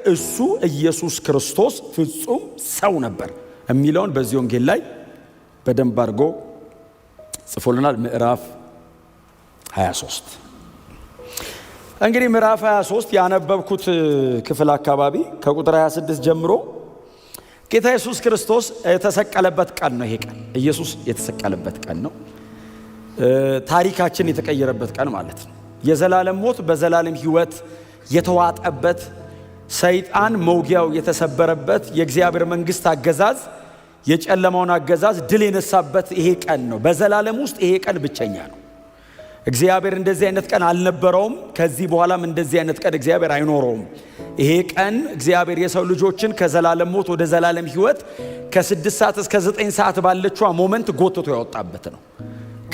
እሱ ኢየሱስ ክርስቶስ ፍጹም ሰው ነበር የሚለውን በዚህ ወንጌል ላይ በደንብ አድርጎ ጽፎልናል። ምዕራፍ 23፣ እንግዲህ ምዕራፍ 23 ያነበብኩት ክፍል አካባቢ ከቁጥር 26 ጀምሮ ጌታ ኢየሱስ ክርስቶስ የተሰቀለበት ቀን ነው። ይሄ ቀን ኢየሱስ የተሰቀለበት ቀን ነው። ታሪካችን የተቀየረበት ቀን ማለት ነው። የዘላለም ሞት በዘላለም ሕይወት የተዋጠበት፣ ሰይጣን መውጊያው የተሰበረበት፣ የእግዚአብሔር መንግሥት አገዛዝ የጨለማውን አገዛዝ ድል የነሳበት ይሄ ቀን ነው። በዘላለም ውስጥ ይሄ ቀን ብቸኛ ነው። እግዚአብሔር እንደዚህ አይነት ቀን አልነበረውም። ከዚህ በኋላም እንደዚህ አይነት ቀን እግዚአብሔር አይኖረውም። ይሄ ቀን እግዚአብሔር የሰው ልጆችን ከዘላለም ሞት ወደ ዘላለም ሕይወት ከ6 ሰዓት እስከ 9 ሰዓት ባለችዋ moment ጎትቶ ያወጣበት ነው።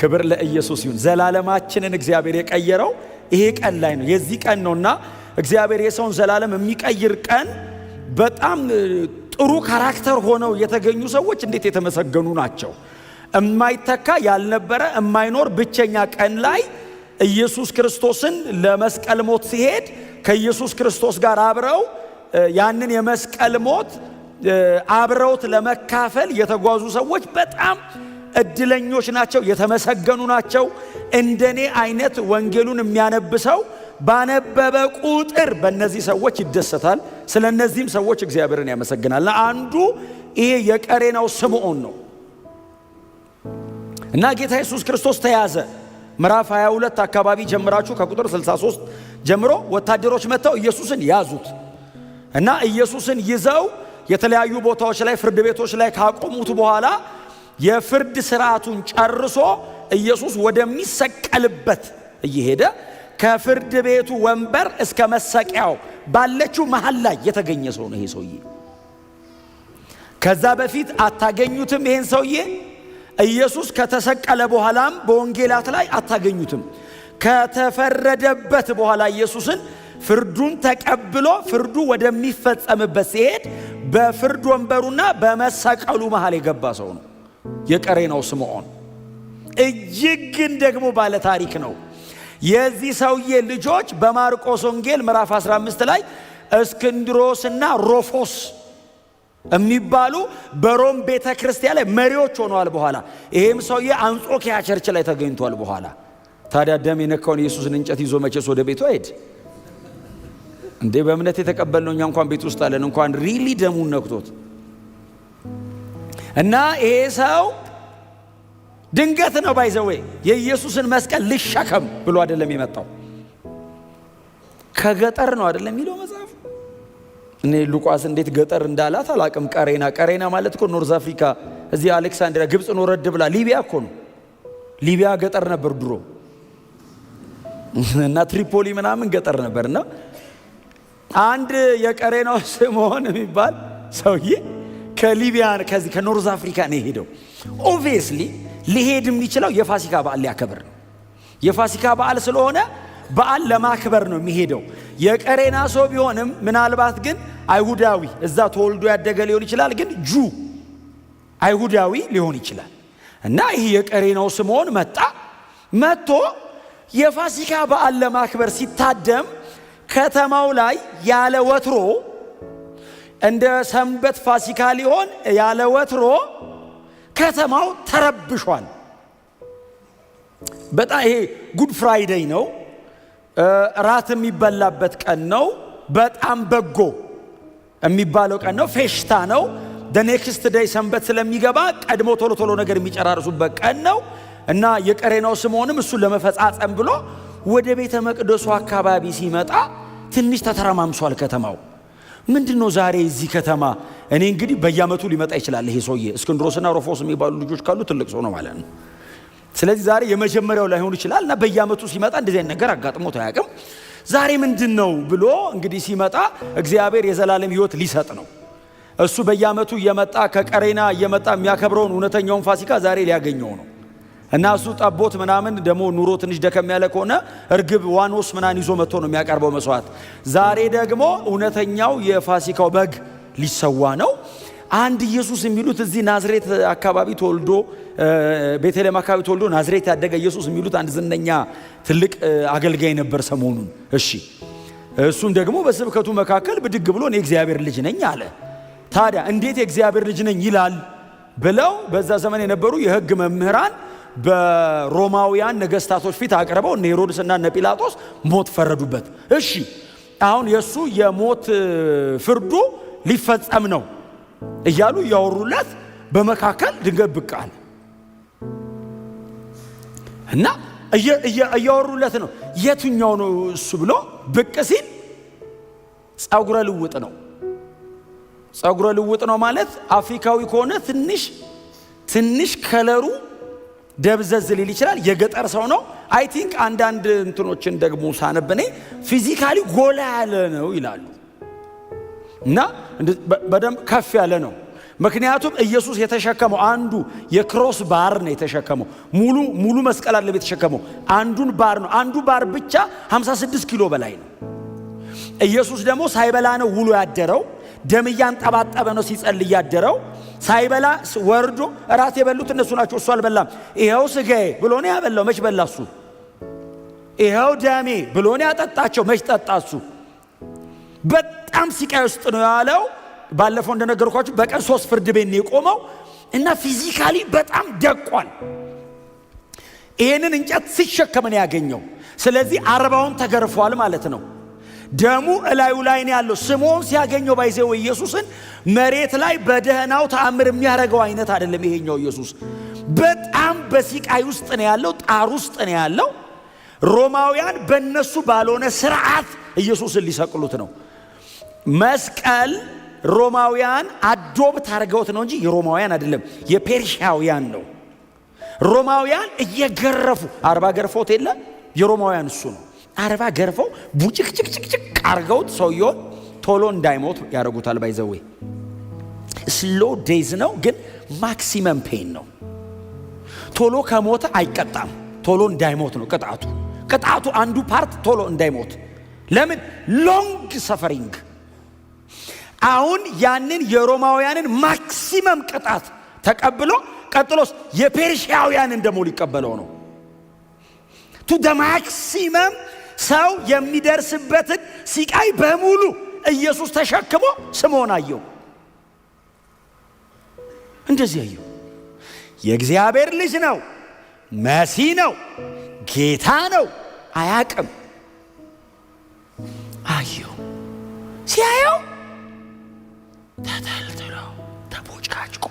ክብር ለኢየሱስ ይሁን። ዘላለማችንን እግዚአብሔር የቀየረው ይሄ ቀን ላይ ነው። የዚህ ቀን ነውና እግዚአብሔር የሰውን ዘላለም የሚቀይር ቀን በጣም ጥሩ character ሆነው የተገኙ ሰዎች እንዴት የተመሰገኑ ናቸው። እማይተካ፣ ያልነበረ፣ እማይኖር ብቸኛ ቀን ላይ ኢየሱስ ክርስቶስን ለመስቀል ሞት ሲሄድ ከኢየሱስ ክርስቶስ ጋር አብረው ያንን የመስቀል ሞት አብረውት ለመካፈል የተጓዙ ሰዎች በጣም እድለኞች ናቸው፣ የተመሰገኑ ናቸው። እንደኔ አይነት ወንጌሉን የሚያነብ ሰው ባነበበ ቁጥር በእነዚህ ሰዎች ይደሰታል። ስለ እነዚህም ሰዎች እግዚአብሔርን ያመሰግናል። አንዱ ይሄ የቀሬናው ስምዖን ነው እና ጌታ ኢየሱስ ክርስቶስ ተያዘ። ምዕራፍ 22 አካባቢ ጀምራችሁ ከቁጥር 63 ጀምሮ ወታደሮች መጥተው ኢየሱስን ያዙት እና ኢየሱስን ይዘው የተለያዩ ቦታዎች ላይ፣ ፍርድ ቤቶች ላይ ካቆሙት በኋላ የፍርድ ስርዓቱን ጨርሶ ኢየሱስ ወደሚሰቀልበት እየሄደ ከፍርድ ቤቱ ወንበር እስከ መሰቂያው ባለችው መሃል ላይ የተገኘ ሰው ነው ይሄ ሰውዬ። ከዛ በፊት አታገኙትም ይሄን ሰውዬ። ኢየሱስ ከተሰቀለ በኋላም በወንጌላት ላይ አታገኙትም። ከተፈረደበት በኋላ ኢየሱስን ፍርዱን ተቀብሎ ፍርዱ ወደሚፈጸምበት ሲሄድ በፍርድ ወንበሩና በመሰቀሉ መሃል የገባ ሰው ነው የቀሬናው ስምዖን። እጅግ ግን ደግሞ ባለ ታሪክ ነው። የዚህ ሰውዬ ልጆች በማርቆስ ወንጌል ምዕራፍ 15 ላይ እስክንድሮስና ሮፎስ የሚባሉ በሮም ቤተ ክርስቲያን ላይ መሪዎች ሆነዋል። በኋላ ይሄም ሰውዬ አንጾኪያ church ላይ ተገኝቷል። በኋላ ታዲያ ደም የነካውን ኢየሱስን እንጨት ይዞ መቼስ ወደ ቤቱ አይሄድ እንዴ? በእምነት የተቀበልነው እኛ እንኳን ቤት ውስጥ አለን፣ እንኳን really ደሙን ነክቶት። እና ይሄ ሰው ድንገት ነው፣ by the way፣ የኢየሱስን መስቀል ልሸከም ብሎ አይደለም የመጣው። ከገጠር ነው አይደለም የሚለው መጽሐፍ። እኔ ሉቃስ እንዴት ገጠር እንዳላት አላቅም። ቀሬና፣ ቀሬና ማለት እኮ North Africa፣ እዚህ አሌክሳንድሪያ ግብፅን ወረድ ብላ ሊቢያ እኮ ነው። ሊቢያ ገጠር ነበር ድሮ እና ትሪፖሊ ምናምን ገጠር ነበር። እና አንድ የቀሬናው ስምዖን የሚባል ሰውዬ ከሊቢያ፣ ከዚህ ከ North Africa ነው የሄደው። Obviously ሊሄድ የሚችለው የፋሲካ በዓል ሊያከብር ነው። የፋሲካ በዓል ስለሆነ በዓል ለማክበር ነው የሚሄደው። የቀሬና ሰው ቢሆንም ምናልባት ግን አይሁዳዊ፣ እዛ ተወልዶ ያደገ ሊሆን ይችላል፣ ግን Jew አይሁዳዊ ሊሆን ይችላል። እና ይህ የቀሬናው ስምዖን መጣ። መጥቶ የፋሲካ በዓል ለማክበር ሲታደም ከተማው ላይ ያለ ወትሮ፣ እንደ ሰንበት ፋሲካ ሊሆን ያለ ወትሮ ከተማው ተረብሿል። በጣም ይሄ Good Friday ነው። ራት የሚበላበት ቀን ነው። በጣም በጎ የሚባለው ቀን ነው። ፌሽታ ነው። Next day ሰንበት ስለሚገባ ቀድሞ ቶሎ ቶሎ ነገር የሚጨራርሱበት ቀን ነው እና የቀሬናው ስምዖንም እሱን ለመፈጻጸም ብሎ ወደ ቤተ መቅደሱ አካባቢ ሲመጣ ትንሽ ተተረማምሷል ከተማው። ምንድን ነው ዛሬ እዚህ ከተማ? እኔ እንግዲህ በየዓመቱ ሊመጣ ይችላል ይሄ ሰውዬ። እስክንድሮስና ሮፎስ የሚባሉ ልጆች ካሉ ትልቅ ሰው ነው ማለት ነው። ስለዚህ ዛሬ የመጀመሪያው ላይሆን ይችላል እና በየዓመቱ ሲመጣ እንደዚህ አይነት ነገር አጋጥሞት አያውቅም። ዛሬ ምንድን ነው ብሎ እንግዲህ ሲመጣ እግዚአብሔር የዘላለም ሕይወት ሊሰጥ ነው። እሱ በየዓመቱ እየመጣ፣ ከቀሬና እየመጣ የሚያከብረውን እውነተኛውን ፋሲካ ዛሬ ሊያገኘው ነው። እና እሱ ጠቦት ምናምን ደግሞ ኑሮ ትንሽ ደከም ያለ ከሆነ እርግብ፣ ዋኖስ ምናምን ይዞ መጥቶ ነው የሚያቀርበው መስዋዕት። ዛሬ ደግሞ እውነተኛው የፋሲካው በግ ሊሰዋ ነው። አንድ ኢየሱስ የሚሉት፣ እዚህ ናዝሬት አካባቢ ተወልዶ፣ ቤተልሔም አካባቢ ተወልዶ ናዝሬት ያደገ ኢየሱስ የሚሉት አንድ ዝነኛ ትልቅ አገልጋይ ነበር ሰሞኑን። እሺ፣ እሱም ደግሞ በስብከቱ መካከል ብድግ ብሎ እኔ የእግዚአብሔር ልጅ ነኝ አለ። ታዲያ እንዴት የእግዚአብሔር ልጅ ነኝ ይላል ብለው በዛ ዘመን የነበሩ የሕግ መምህራን በሮማውያን ነገስታቶች ፊት አቅርበው እነ ሄሮድስና እነ ጲላጦስ ሞት ፈረዱበት። እሺ አሁን የእሱ የሞት ፍርዱ ሊፈጸም ነው እያሉ እያወሩለት በመካከል ድንገት ብቅ አለ እና እያወሩለት ነው። የትኛው ነው እሱ ብሎ ብቅ ሲል ጸጉረ ልውጥ ነው። ጸጉረ ልውጥ ነው ማለት አፍሪካዊ ከሆነ ትንሽ ትንሽ color ኡ ደብዘዝ ሊል ይችላል። የገጠር ሰው ነው። I think አንዳንድ እንትኖችን ደግሞ ሳነብ እኔ physically ጎላ ያለ ነው ይላሉ እና በደንብ ከፍ ያለ ነው። ምክንያቱም ኢየሱስ የተሸከመው አንዱ የ cross bar ነው የተሸከመው። ሙሉ ሙሉ መስቀል አይደለም የተሸከመው፣ አንዱን ባር ነው። አንዱ ባር ብቻ 56 ኪሎ በላይ ነው። ኢየሱስ ደግሞ ሳይበላ ነው ውሎ ያደረው። ደም እያንጠባጠበ ነው ሲጸልይ ያደረው። ሳይበላ ወርዶ እራት የበሉት እነሱ ናቸው፣ እሱ አልበላም። ይኸው ስጋዬ ብሎ ነው ያበላው፣ መች በላ እሱ? ይኸው ደሜ ብሎ ነው ያጠጣቸው፣ መች ጠጣ እሱ? በጣም ሲቃይ ውስጥ ነው ያለው። ባለፈው እንደነገርኳችሁ በቀን 3 ፍርድ ቤት ነው የቆመው እና physically በጣም ደቋል። ይሄንን እንጨት ሲሸከም ነው ያገኘው። ስለዚህ 40ውን ተገርፏል ማለት ነው። ደሙ እላዩ ላይ ነው ያለው። ስምዖን ሲያገኘው by the way ኢየሱስን መሬት ላይ በደህናው ተአምር የሚያደርገው አይነት አይደለም። ይሄኛው ኢየሱስ በጣም በሲቃይ ውስጥ ነው ያለው፣ ጣር ውስጥ ነው ያለው። ሮማውያን በእነሱ ባልሆነ ስርዓት ኢየሱስን ሊሰቅሉት ነው። መስቀል ሮማውያን adopt አድርገውት ነው እንጂ የሮማውያን አይደለም፣ የፔርሺያውያን ነው። ሮማውያን እየገረፉ 40 ገርፈውት የለ የሮማውያን እሱ ነው። 40 ገርፈው ቡጭቅጭቅጭቅጭቅ አርገውት ሰውየውን ቶሎ እንዳይሞት ያደርጉታል። By the way slow death ነው፣ ግን maximum pain ነው። ቶሎ ከሞተ አይቀጣም። ቶሎ እንዳይሞት ነው ቅጣቱ። ቅጣቱ አንዱ part ቶሎ እንዳይሞት። ለምን? Long suffering። አሁን ያንን የሮማውያንን maximum ቅጣት ተቀብሎ ቀጥሎስ የፔርሺያውያንን ደግሞ ሊቀበለው ነው። To the maximum ሰው የሚደርስበትን ሲቃይ በሙሉ ኢየሱስ ተሸክሞ ስምዖን አየው። እንደዚህ አየው። የእግዚአብሔር ልጅ ነው፣ መሲህ ነው፣ ጌታ ነው። አያቅም። አየው። ሲያየው ተተልትሎ ተቦጫጭቆ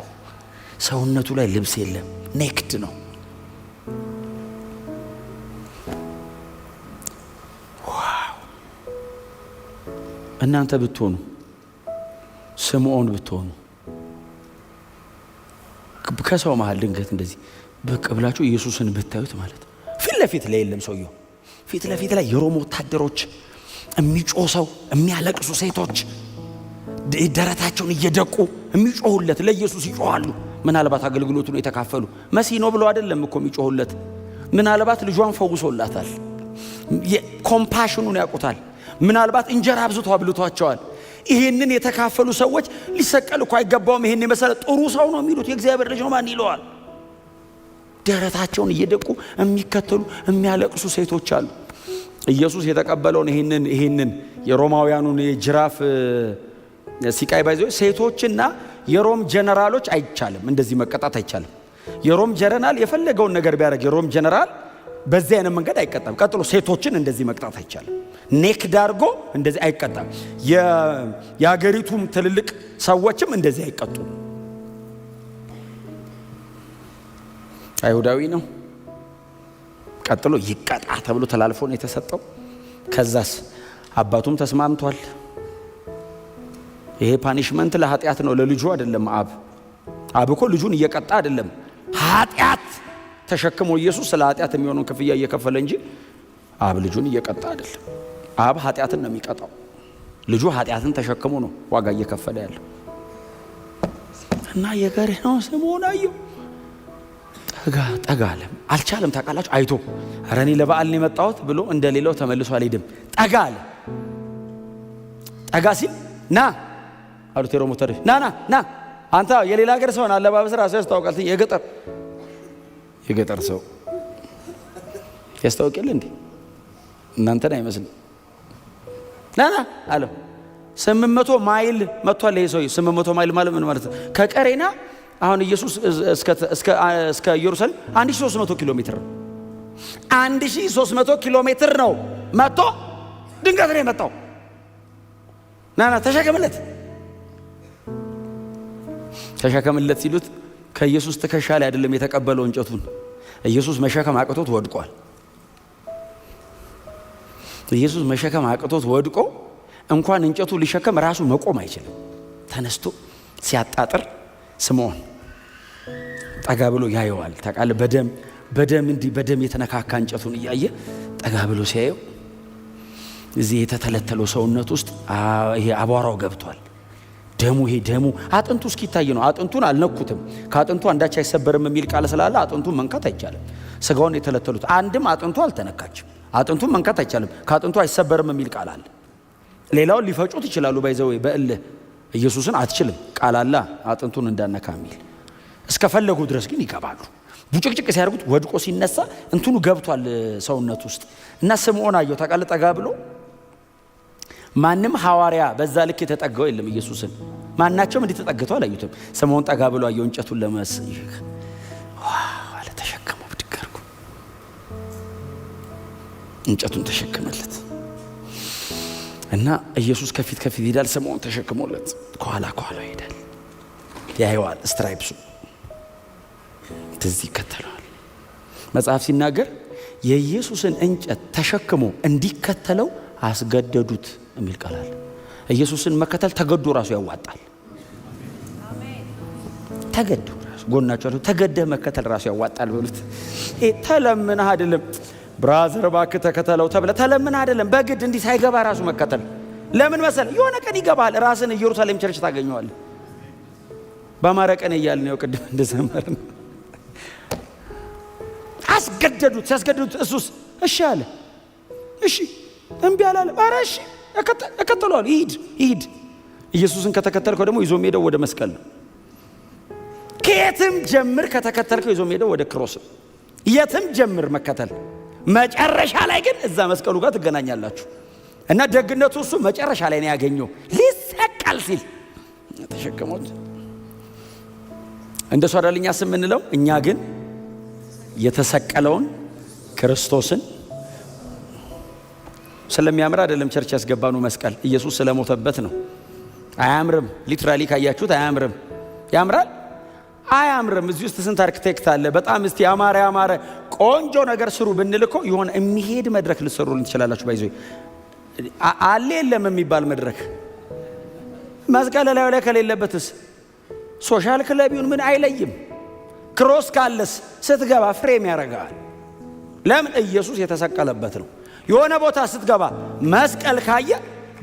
ሰውነቱ ላይ ልብስ የለም፣ naked ነው። Wow! እናንተ ብትሆኑ፣ ስምዖን ብትሆኑ፣ ከሰው መሃል ድንገት እንደዚህ ብቅ ብላችሁ ኢየሱስን ብታዩት ማለት ፊት ለፊት ላይ የለም ሰውየው። ፊት ለፊት ላይ የሮም ወታደሮች፣ የሚጮህ ሰው፣ የሚያለቅሱ ሴቶች፣ ደረታቸውን እየደቁ የሚጮሁለት ለኢየሱስ ይጮሃሉ። ምናልባት አገልግሎቱን የተካፈሉ፣ መሲህ ነው ብሎ አይደለም እኮ የሚጮሁለት። ምናልባት ልጇን ፈውሶላታል። Compassion ኑን ያውቁታል። ምናልባት እንጀራ አብዝቶ አብልቷቸዋል። ይህንን የተካፈሉ ሰዎች ሊሰቀል እኮ አይገባውም፣ ይህን የመሰለ ጥሩ ሰው ነው የሚሉት፣ የእግዚአብሔር ልጅ ነው ማን ይለዋል? ደረታቸውን እየደቁ የሚከተሉ የሚያለቅሱ ሴቶች አሉ። ኢየሱስ የተቀበለውን ይህንን የሮማውያኑን የጅራፍ ሲቃይ by the way ሴቶችና የሮም ጀነራሎች አይቻልም፣ እንደዚህ መቀጣት አይቻልም። የሮም ጀነራል የፈለገውን ነገር ቢያደርግ የሮም ጀነራል በዚህ አይነት መንገድ አይቀጣም። ቀጥሎ ሴቶችን እንደዚህ መቅጣት አይቻልም። Naked አድርጎ እንደዚህ አይቀጣም። የሀገሪቱም ትልልቅ ሰዎችም እንደዚህ አይቀጡም። አይሁዳዊ ነው። ቀጥሎ ይቀጣ ተብሎ ተላልፎ ነው የተሰጠው። ከዛስ አባቱም ተስማምቷል። ይሄ punishment ለኃጢአት ነው፣ ለልጁ አይደለም። አብ እኮ ልጁን እየቀጣ አይደለም። ኃጢአት ተሸክሞ ኢየሱስ ስለ ኃጢአት የሚሆነውን ክፍያ እየከፈለ እንጂ አብ ልጁን እየቀጣ አይደለም። አብ ኃጢአትን ነው የሚቀጣው። ልጁ ኃጢአትን ተሸክሞ ነው ዋጋ እየከፈለ ያለው። እና የገሬናው ስምዖን አየው። ጠጋ ጠጋ አለ። አልቻለም። ታውቃላችሁ፣ አይቶ ኧረ እኔ ለበዓል ነው የመጣሁት ብሎ እንደሌላው ተመልሶ አልሄድም። ጠጋ አለ። ጠጋ ሲል ና አሉት የሮም ወታደሮች። ና ና ና አንተ የሌላ ሀገር ሰው ነህ፣ አለባበስ ራሱ ያስታውቃል። የገጠር ሰው ያስታውቅ የለ እንዴ? እናንተን አይመስልም። ና ና አለው። 800 ማይል መጥቷል ይሄ ሰውዬ። 800 ማይል ማለት ምን ማለት ነው? ከቀሬና አሁን ኢየሱስ እስከ ኢየሩሳሌም 1300 ኪሎ ሜትር ነው። 1300 ኪሎ ሜትር ነው መጥቶ፣ ድንገት ነው የመጣው። ና ና ተሸከምለት፣ ተሸከምለት ሲሉት ከኢየሱስ ትከሻ ላይ አይደለም የተቀበለው እንጨቱን። ኢየሱስ መሸከም አቅቶት ወድቋል። ኢየሱስ መሸከም አቅቶት ወድቆ እንኳን እንጨቱ ሊሸከም ራሱ መቆም አይችልም። ተነስቶ ሲያጣጥር ስምዖን ጠጋ ብሎ ያየዋል። ታውቃለህ፣ በደም በደም እንዲህ በደም የተነካካ እንጨቱን እያየ ጠጋ ብሎ ሲያየው እዚህ የተተለተለው ሰውነት ውስጥ ይሄ አቧራው ገብቷል። ደሙ፣ ይሄ ደሙ አጥንቱ እስኪታይ ነው። አጥንቱን አልነኩትም። ከአጥንቱ አንዳች አይሰበርም የሚል ቃል ስላለ አጥንቱን መንካት አይቻልም። ስጋውን የተለተሉት አንድም አጥንቱ አልተነካችም። አጥንቱን መንካት አይቻልም። ከአጥንቱ አይሰበርም የሚል ቃል አለ። ሌላውን ሊፈጩት ይችላሉ። By the way በእልህ ኢየሱስን አትችልም፣ ቃል አለ አጥንቱን እንዳነካ የሚል። እስከፈለጉ ድረስ ግን ይገባሉ። ቡጭቅጭቅ ሲያደርጉት ወድቆ ሲነሳ እንትኑ ገብቷል ሰውነት ውስጥ። እና ስምዖን አየው፣ ታውቃለህ፣ ጠጋ ብሎ። ማንም ሐዋርያ በዛ ልክ የተጠጋው የለም ኢየሱስን። ማናቸውም እንዲህ ተጠግተው አላዩትም። ስምዖን ጠጋ ብሎ አየው፣ እንጨቱን ለመስ አለ፣ ተሸከመው፣ ብድግ አድርጎ እንጨቱን ተሸከመለት እና ኢየሱስ ከፊት ከፊት ይሄዳል። ስምዖን ተሸክሞለት ከኋላ ከኋላ ይሄዳል። ያየዋል፣ stripes ኡ ትዝ ይከተለዋል። መጽሐፍ ሲናገር የኢየሱስን እንጨት ተሸክሞ እንዲከተለው አስገደዱት የሚል ቃል አለ። ኢየሱስን መከተል ተገዶ ራሱ ያዋጣል። ተገዶ ራሱ፣ ጎናቸው አለ፣ ተገደህ መከተል ራሱ ያዋጣል በሉት። ይሄ ተለምነህ አይደለም፣ brother እባክህ ተከተለው ተብለህ ተለምነህ አይደለም፣ በግድ እንዲህ ሳይገባ ራሱ መከተል። ለምን መሰለህ? የሆነ ቀን ይገባል። ራስን ኢየሩሳሌም church ታገኘዋለህ። በአማረ ቀን እያልን ነው ቅድም እንደዘመርን። አስገደዱት። ሲያስገድዱት እሱስ እሺ አለ። እሺ፣ እምቢ አላለም። ኧረ እሺ እከተለዋለሁ። ይሂድ ይሂድ። ኢየሱስን ከተከተልከው ደግሞ ይዞ የሚሄደው ወደ መስቀል ነው። ከየትም ጀምር ከተከተልከው ይዞ የሚሄደው ወደ cross ነው። የትም ጀምር መከተል፣ መጨረሻ ላይ ግን እዛ መስቀሉ ጋር ትገናኛላችሁ። እና ደግነቱ እሱ መጨረሻ ላይ ነው ያገኘው። ሊሰቀል ሲል ተሸክሞት። እንደሱ አይደል እኛ የምንለው? እኛ ግን የተሰቀለውን ክርስቶስን። ስለሚያምር አይደለም church ያስገባነው መስቀል፣ ኢየሱስ ስለሞተበት ነው። አያምርም። Literally ካያችሁት አያምርም። ያምራል? አያምርም። እዚህ ውስጥ ስንት አርክቴክት አለ? በጣም እስቲ ያማረ ያማረ ቆንጆ ነገር ስሩ ብንል እኮ የሆነ የሚሄድ መድረክ ልትሰሩልን ትችላላችሁ። By the way አለ የለም የሚባል መድረክ መስቀል ላዩ ላይ ከሌለበትስ social club ይሁን ምን አይለይም። Cross ካለስ ስትገባ frame ያደርገዋል። ለምን? ኢየሱስ የተሰቀለበት ነው። የሆነ ቦታ ስትገባ መስቀል ካየ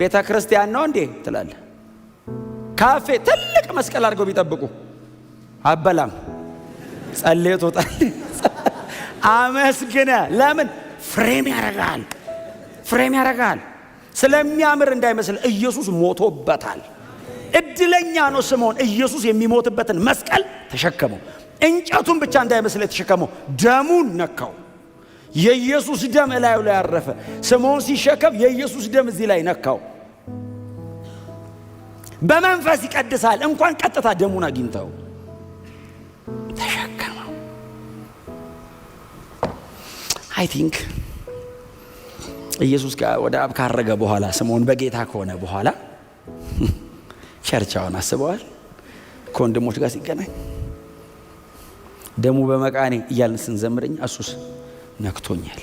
ቤተ ክርስቲያን ነው እንዴ ትላለህ። ካፌ ትልቅ መስቀል አድርገው ቢጠብቁ አበላም፣ ጸልየ ትወጣለህ። አመስግነ። ለምን? Frame ያደርጋል። Frame ያደርጋል። ስለሚያምር እንዳይመስል፣ ኢየሱስ ሞቶበታል። እድለኛ ነው ስምዖን፣ ኢየሱስ የሚሞትበትን መስቀል ተሸከመው። እንጨቱን ብቻ እንዳይመስል የተሸከመው፣ ደሙን ነካው። የኢየሱስ ደም እላዩ ላይ ያረፈ። ስምዖን ሲሸከም የኢየሱስ ደም እዚህ ላይ ነካው። በመንፈስ ይቀድሳል። እንኳን ቀጥታ ደሙን አግኝተው ተሸከመው። I think ኢየሱስ ወደ አብ ካረገ በኋላ፣ ስምዖን በጌታ ከሆነ በኋላ church ኣውን አስበዋል። ከወንድሞች ጋር ሲገናኝ ደሙ በመቃኔ እያልን ስንዘምረኝ እሱስ ነክቶኛል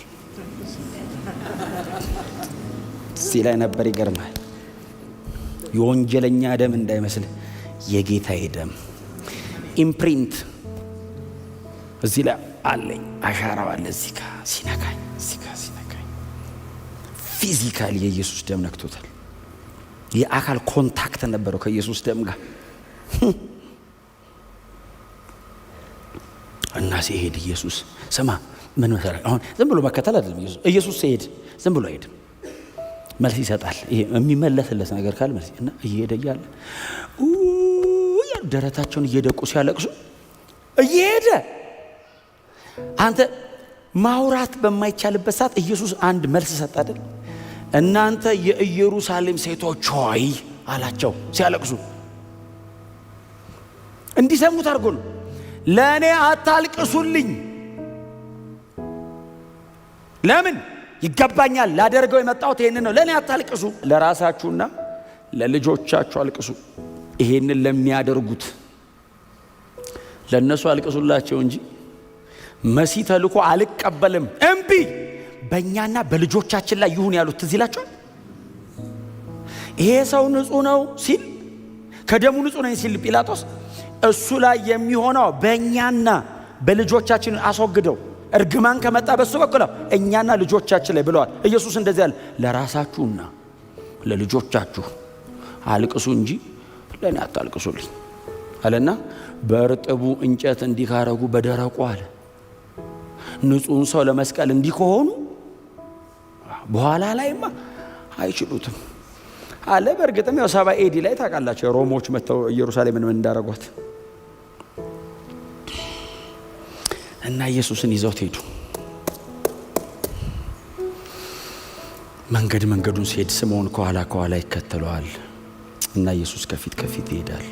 እዚህ ላይ ነበር። ይገርማል። የወንጀለኛ ደም እንዳይመስል፣ የጌታዬ ደም imprint እዚህ ላይ አለኝ፣ አሻራው አለ። እዚህ ጋር ሲነካኝ፣ እዚህ ጋር ሲነካኝ physically የኢየሱስ ደም ነክቶታል። የአካል contact ነበረው ከኢየሱስ ደም ጋር። እና ሲሄድ ኢየሱስ፣ ስማ፣ ምን መሰለህ፣ አሁን ዝም ብሎ መከተል አይደለም። ኢየሱስ ኢየሱስ ሲሄድ ዝም ብሎ አይሄድም፣ መልስ ይሰጣል። ይሄ የሚመለስለት ነገር ካለ መልስ። እና እየሄደ እያለ እያሉ ደረታቸውን እየደቁ ሲያለቅሱ እየሄደ፣ አንተ ማውራት በማይቻልበት ሰዓት ኢየሱስ አንድ መልስ ሰጥ አይደል? እናንተ የኢየሩሳሌም ሴቶች ሆይ አላቸው ሲያለቅሱ እንዲሰሙት አድርጎ ነው። ለእኔ አታልቅሱልኝ። ለምን ይገባኛል፣ ላደርገው የመጣሁት ይሄንን ነው። ለእኔ አታልቅሱ፣ ለራሳችሁና ለልጆቻችሁ አልቅሱ። ይሄንን ለሚያደርጉት ለእነሱ አልቅሱላቸው እንጂ መሲህ ተልኮ አልቀበልም እምቢ በእኛና በልጆቻችን ላይ ይሁን ያሉት ትዝ ይላችኋል። ይሄ ሰው ንጹሕ ነው ሲል፣ ከደሙ ንጹሕ ነኝ ሲል ጲላጦስ እሱ ላይ የሚሆነው በእኛና በልጆቻችን አስወግደው፣ እርግማን ከመጣ በሱ በኩል እኛና ልጆቻችን ላይ ብለዋል። ኢየሱስ እንደዚህ አለ፣ ለራሳችሁና ለልጆቻችሁ አልቅሱ እንጂ ለእኔ አታልቅሱልኝ አለና በእርጥቡ እንጨት እንዲህ ካረጉ በደረቁ አለ፣ ንጹሕን ሰው ለመስቀል እንዲህ ከሆኑ በኋላ ላይማ አይችሉትም አለ። በእርግጥም ያው 70 AD ላይ ታውቃላችሁ ሮሞች መጥተው ኢየሩሳሌምን ምን እንዳረጓት እና ኢየሱስን ይዘውት ሄዱ። መንገድ መንገዱን ሲሄድ ስምዖን ከኋላ ከኋላ ይከተለዋል እና ኢየሱስ ከፊት ከፊት ይሄዳል።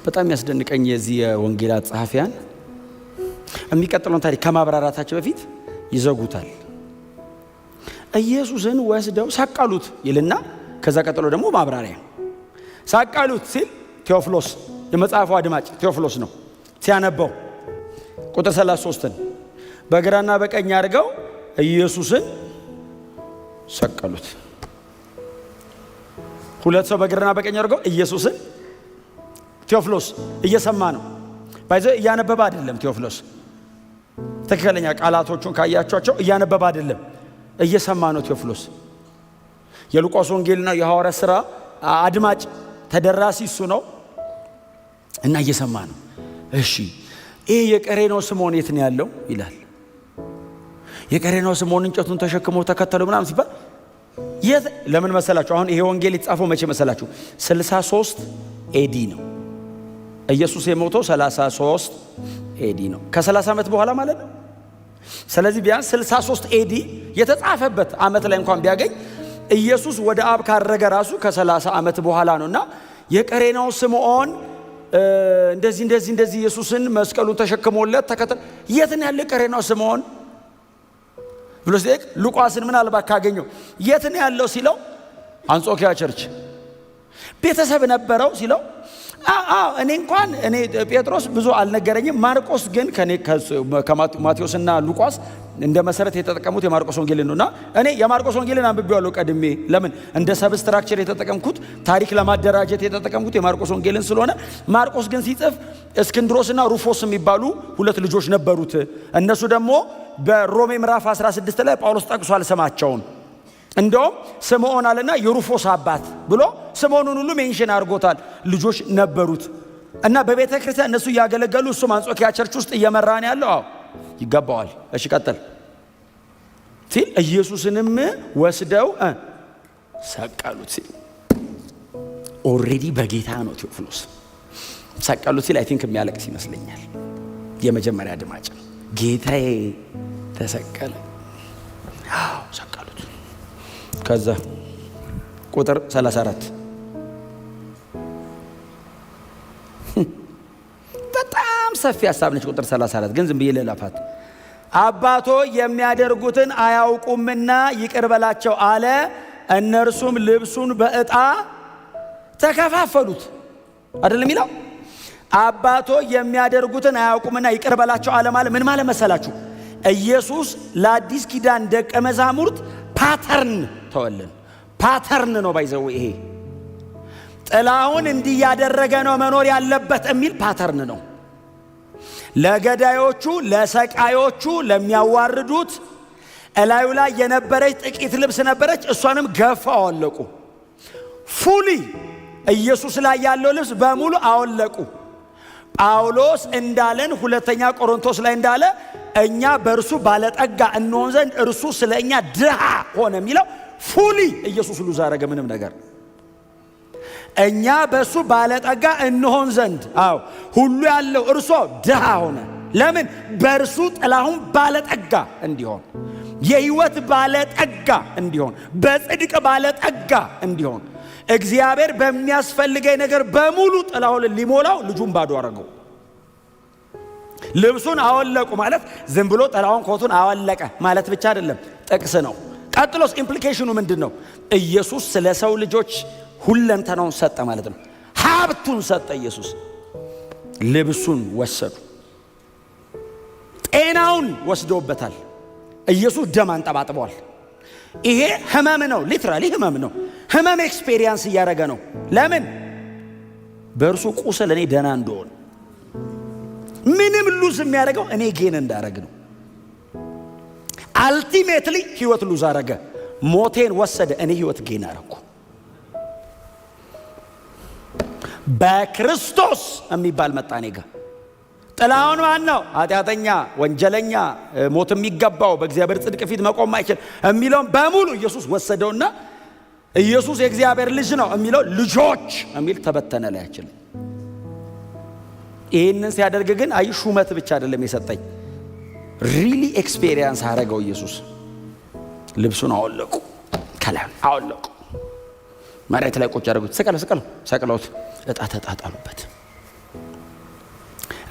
በጣም ያስደንቀኝ የዚህ የወንጌላት ጸሐፊያን የሚቀጥለውን ታሪክ ከማብራራታቸው በፊት ይዘጉታል። ኢየሱስን ወስደው ሰቀሉት ይልና ከዛ ቀጥሎ ደግሞ ማብራሪያ። ሰቀሉት ሲል ቴዎፍሎስ፣ የመጽሐፉ አድማጭ ቴዎፍሎስ ነው ሲያነበው፣ ቁጥር 33ን በግራና በቀኝ አድርገው ኢየሱስን ሰቀሉት። ሁለት ሰው በግራና በቀኝ አድርገው ኢየሱስን፣ ቴዎፍሎስ እየሰማ ነው። By the way እያነበበ አይደለም። ቴዎፍሎስ ትክክለኛ ቃላቶቹን ካያቸዋቸው እያነበበ አይደለም፣ እየሰማ ነው። ቴዎፍሎስ የሉቃስ ወንጌልና የሐዋርያት ሥራ አድማጭ ተደራሲ እሱ ነው እና እየሰማ ነው። እሺ፣ ይሄ የቀሬናው ስምዖን የት ነው ያለው ይላል። የቀሬናው ስምዖን እንጨቱን ተሸክሞ ተከተለው ምናምን ሲባል የት ለምን መሰላችሁ? አሁን ይሄ ወንጌል የተጻፈው መቼ መሰላችሁ? 63 AD ነው። ኢየሱስ የሞተው 33 AD ነው። ከ30 ዓመት በኋላ ማለት ነው። ስለዚህ ቢያንስ 63 AD የተጻፈበት ዓመት ላይ እንኳን ቢያገኝ ኢየሱስ ወደ አብ ካረገ ራሱ ከ30 ዓመት በኋላ ነው። እና የቀሬናው ስምዖን እንደዚህ እንደዚህ እንደዚህ ኢየሱስን መስቀሉን ተሸክሞለት ተከተል፣ የት ነው ያለ የቀሬናው ስምዖን ብሎ ሲጠይቅ ሉቃስን ምናልባት ካገኘው የት ነው ያለው ሲለው አንጾኪያ church ቤተሰብ ነበረው ሲለው አዎ፣ እኔ እንኳን እኔ ጴጥሮስ ብዙ አልነገረኝም። ማርቆስ ግን ከኔ ከማቴዎስና ሉቃስ እንደ መሰረት የተጠቀሙት የማርቆስ ወንጌልን ነውና እኔ የማርቆስ ወንጌልን አንብቤዋለሁ ቀድሜ። ለምን እንደ substructure የተጠቀምኩት፣ ታሪክ ለማደራጀት የተጠቀምኩት የማርቆስ ወንጌልን ስለሆነ፣ ማርቆስ ግን ሲጽፍ እስክንድሮስና ሩፎስ የሚባሉ ሁለት ልጆች ነበሩት። እነሱ ደግሞ በሮሜ ምዕራፍ 16 ላይ ጳውሎስ ጠቅሷል ስማቸውን። እንደውም ስምዖን አለና የሩፎስ አባት ብሎ ስምዖንን ሁሉ mention አድርጎታል። ልጆች ነበሩት እና በቤተ ክርስቲያን እነሱ እያገለገሉ እሱም አንጾኪያ church ውስጥ እየመራ ነው ያለው። አዎ፣ ይገባዋል። እሺ ቀጥል ሲል ኢየሱስንም ወስደው ሰቀሉት ሲል already በጌታ ነው ቴዎፍሎስ። ሰቀሉት ሲል I think የሚያለቅስ ይመስለኛል። የመጀመሪያ አድማጭ ነው። ጌታዬ ተሰቀለ። አዎ፣ ሰቀሉት። ከዛ ቁጥር 34 በጣም ሰፊ ሀሳብ ነች። ቁጥር 34 ግን ዝም ብዬ ልለፋት። አባቶ የሚያደርጉትን አያውቁምና ይቅር በላቸው አለ። እነርሱም ልብሱን በዕጣ ተከፋፈሉት። አይደለም የሚለው? አባቶ የሚያደርጉትን አያውቁምና ይቅር በላቸው አለ ማለት ምን ማለት መሰላችሁ? ኢየሱስ ለአዲስ ኪዳን ደቀ መዛሙርት pattern ተወልን። Pattern ነው by the way፣ ይሄ ጥላውን እንዲህ ያደረገ ነው መኖር ያለበት የሚል pattern ነው። ለገዳዮቹ፣ ለሰቃዮቹ፣ ለሚያዋርዱት እላዩ ላይ የነበረች ጥቂት ልብስ ነበረች፣ እሷንም ገፈው አወለቁ። Fully ኢየሱስ ላይ ያለው ልብስ በሙሉ አወለቁ። ጳውሎስ እንዳለን፣ ሁለተኛ ቆሮንቶስ ላይ እንዳለ፣ እኛ በእርሱ ባለጠጋ እንሆን ዘንድ እርሱ ስለ እኛ ድሃ ሆነ የሚለው fully ኢየሱስ lose አረገ ምንም ነገር እኛ በእሱ ባለጠጋ እንሆን ዘንድ፣ አዎ፣ ሁሉ ያለው እርሱ ድሃ ሆነ። ለምን? በእርሱ ጥላሁን ባለጠጋ እንዲሆን፣ የህይወት ባለጠጋ እንዲሆን፣ በጽድቅ ባለጠጋ እንዲሆን፣ እግዚአብሔር በሚያስፈልገኝ ነገር በሙሉ ጥላሁን ሊሞላው ልጁን ባዶ አረገው። ልብሱን አወለቁ ማለት ዝም ብሎ ጥላሁን ኮቱን አወለቀ ማለት ብቻ አይደለም፣ ጥቅስ ነው። ቀጥሎስ implication ኑ ምንድን ነው? ኢየሱስ ስለ ሰው ልጆች ሁለንተናውን ሰጠ ማለት ነው። ሀብቱን ሰጠ ኢየሱስ። ልብሱን ወሰዱ፣ ጤናውን ወስደውበታል። ኢየሱስ ደም አንጠባጥበዋል። ይሄ ህመም ነው፣ literally ህመም ነው። ህመም experience እያደረገ ነው። ለምን? በእርሱ ቁስል እኔ ደህና እንደሆን፣ ምንም lose የሚያደርገው እኔ gain እንዳደረግ ነው። Ultimately ህይወት lose አረገ፣ ሞቴን ወሰደ፣ እኔ ህይወት gain አረግኩ። በክርስቶስ የሚባል መጣ እኔ ጋ። ጥላሁን ማን ነው? ኃጢአተኛ፣ ወንጀለኛ፣ ሞት የሚገባው፣ በእግዚአብሔር ጽድቅ ፊት መቆም አይችል የሚለውን በሙሉ ኢየሱስ ወሰደውና ኢየሱስ የእግዚአብሔር ልጅ ነው የሚለው ልጆች የሚል ተበተነ ላያችን። ይህንን ሲያደርግ ግን አይ ሹመት ብቻ አይደለም የሰጠኝ፣ really experience አረገው ኢየሱስ። ልብሱን አወለቁ፣ ከላይ አወለቁ፣ መሬት ላይ ቁጭ አደረጉት። ስቀለው ስቀለው ሰቅለውት እጣ ተጣጣሉበት።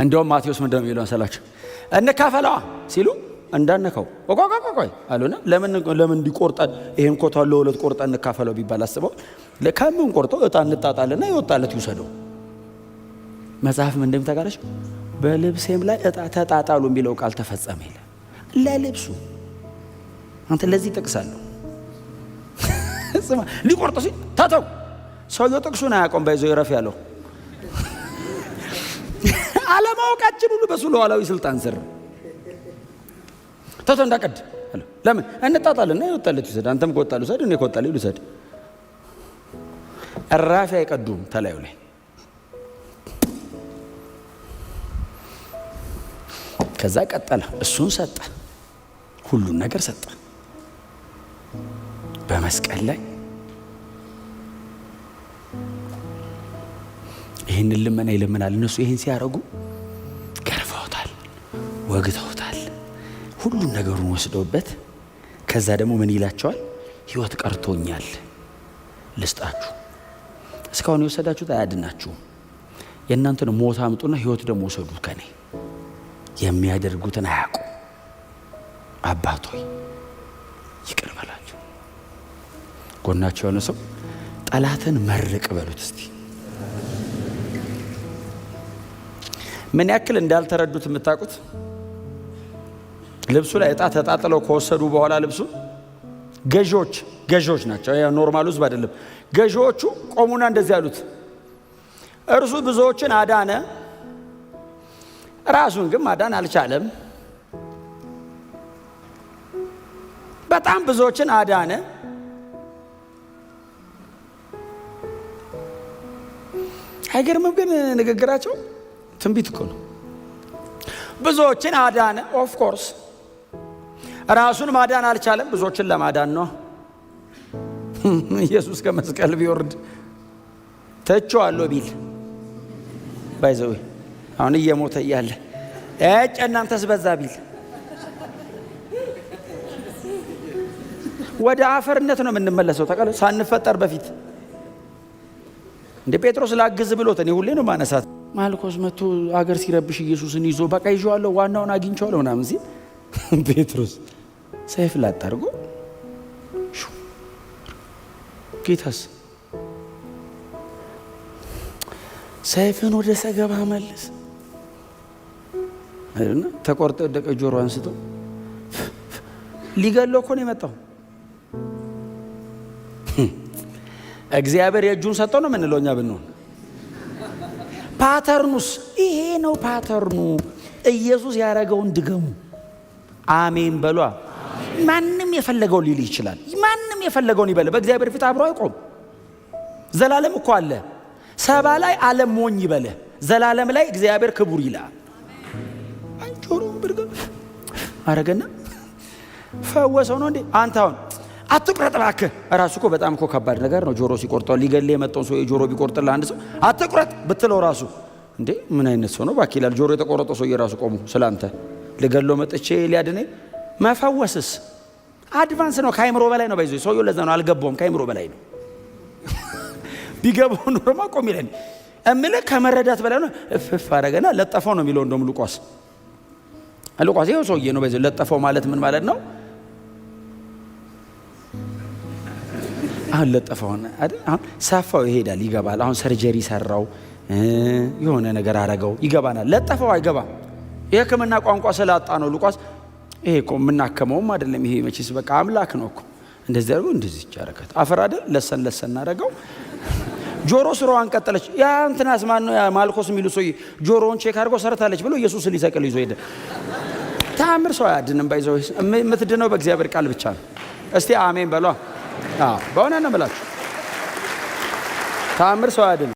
እንደውም ማቴዎስ ምንድነው የሚለው መሰላችሁ? እንካፈለዋ ሲሉ እንዳነከው ቆይ ቆይ አሉና ለምን ለምን እንዲቆርጠን ይሄን ኮታ ለሁለት ቆርጠን እንካፈለው ቢባል አስበው ከምን ቆርጠው እጣ እንጣጣልና ይወጣለት ይውሰደው። መጽሐፍ ምን እንደሚታቃለች በልብሴም ላይ እጣ ተጣጣሉ የሚለው ቃል ተፈጸመ ይላል። ለልብሱ አንተ ለዚህ ጥቅስ አለው። ስማ ሊቆርጠው ሲል ተተው። ሰውየው ጥቅሱን አያውቀውም። ባይዞ ይረፍ ያለው አለማወቃችን ሁሉ በሱ ሉዓላዊ ስልጣን ስር ተተው እንዳቀድ አለ። ለምን እንጣጣልና ይወጣለት ይውሰድ። አንተም ከወጣልህ ውሰድ፣ እኔ ከወጣልህ ልውሰድ። እራፊ አይቀዱም ተላዩ ላይ። ከዛ ቀጠለ። እሱን ሰጠ፣ ሁሉን ነገር ሰጠ። በመስቀል ላይ ይህንን ልመና ይለምናል። እነሱ ይህን ሲያደርጉ ገርፈውታል፣ ወግተውታል፣ ሁሉን ነገሩን ወስደውበት። ከዛ ደግሞ ምን ይላቸዋል? ሕይወት ቀርቶኛል ልስጣችሁ። እስካሁን የወሰዳችሁት አያድናችሁም። የእናንተን ሞት አምጡና ሕይወት ደግሞ ወሰዱ ከኔ። የሚያደርጉትን አያውቁ። አባት ሆይ ይቅር በላቸው። ጎናቸው የሆነ ሰው ጠላትን መርቅ በሉት እስቲ። ምን ያክል እንዳልተረዱት የምታውቁት ልብሱ ላይ እጣ ተጣጥለው ከወሰዱ በኋላ ልብሱ ገዢዎች ገዢዎች ናቸው፣ normal ኡ ህዝብ አይደለም። ገዢዎቹ ቆሙና እንደዚህ ያሉት፣ እርሱ ብዙዎችን አዳነ፣ ራሱን ግን ማዳን አልቻለም። በጣም ብዙዎችን አዳነ፣ አይገርምም? ግን ንግግራቸው ትንቢት እኮ ነው። ብዙዎችን አዳነ፣ of course ራሱን ማዳን አልቻለም፣ ብዙዎችን ለማዳን ነው። ኢየሱስ ከመስቀል ቢወርድ ትቼዋለሁ ቢል by the way አሁን እየሞተ እያለ እጭ እናንተስ በዛ ቢል ወደ አፈርነት ነው የምንመለሰው። ታውቃለህ፣ ሳንፈጠር በፊት እንደ ጴጥሮስ ላግዝ ብሎት እኔ ሁሌ ነው ማነሳት። ማልኮስ መጥቶ አገር ሲረብሽ ኢየሱስን ይዞ በቃ ይዤዋለሁ፣ ዋናውን አግኝቼዋለሁ ምናምን ሲል ጴጥሮስ ሰይፍ ላጥ አድርጎ ጌታስ ሰይፍን ወደ ሰገባ መልስ አይደል? ተቆርጦ የወደቀ ጆሮ አንስቶ ሊገለው እኮ ነው የመጣው። እግዚአብሔር የእጁን ሰጠው ነው የምንለው እኛ ብንሆን። Pattern ኑስ ይሄ ነው pattern ኑ። ኢየሱስ ያደረገውን ድገሙ። አሜን በሏ። ማንም የፈለገውን ሊል ይችላል። ማንም የፈለገውን ይበል። በእግዚአብሔር ፊት አብሮ አይቆም። ዘላለም እኮ አለ። ሰባ ላይ ዓለም ሞኝ ይበልህ፣ ዘላለም ላይ እግዚአብሔር ክቡር ይላል። ጆሮ ብርግ አረገና ፈወሰው ነው እንዴ? አንተ አሁን አትቁረጥ እባክህ። እራሱ እኮ በጣም እኮ ከባድ ነገር ነው። ጆሮ ሲቆርጠው ሊገል የመጣውን ሰው ጆሮ ቢቆርጥልህ አንድ ሰው አትቁረጥ ብትለው ራሱ እንዴ ምን አይነት ሰው ነው እባክህ ይላል። ጆሮ የተቆረጠው ሰውዬ ራሱ ቆሞ ስላንተ ልገለው መጥቼ ሊያድነኝ። መፈወስስ advance ነው፣ ከአይምሮ በላይ ነው። By the way ሰውየው ለዛ ነው አልገባውም፣ ከአይምሮ በላይ ነው። ቢገባው ኖሮማ ቆም ይለን እምልህ ከመረዳት በላይ ነው። እፍፍ አደረገና ለጠፈው ነው የሚለው። እንደውም ሉቃስ ይኸው ሰውዬ ነው። By the way ለጠፈው ማለት ምን ማለት ነው? አሁን ለጠፈው አይደል? አሁን ሰፋው ይሄዳል፣ ይገባል። አሁን surgery ሰራው፣ የሆነ ነገር አረገው፣ ይገባናል። ለጠፈው አይገባም። የሕክምና ቋንቋ ስላጣ ነው ሉቃስ። ይሄ እኮ የምናከመውም አይደለም። ይሄ መቼስ በቃ አምላክ ነው እኮ። እንደዚህ አድርጎ እንደዚህ ይቻረካት አፈር አይደል? ለሰን ለሰን አደረገው። ጆሮ ስራዋን ቀጠለች። ያ እንትናስ ማን ነው? ያ ማልኮስ የሚሉ ሰውዬ ጆሮውን check አድርጎ ሰርታለች ብሎ ኢየሱስን ሊሰቅል ይዞ ሄደ። ተአምር ሰው አያድንም። By the way የምትድነው በእግዚአብሔር ቃል ብቻ ነው። እስቲ አሜን በሏ። አዎ በእውነት ነው የምላችሁ፣ ተአምር ሰው አያድንም።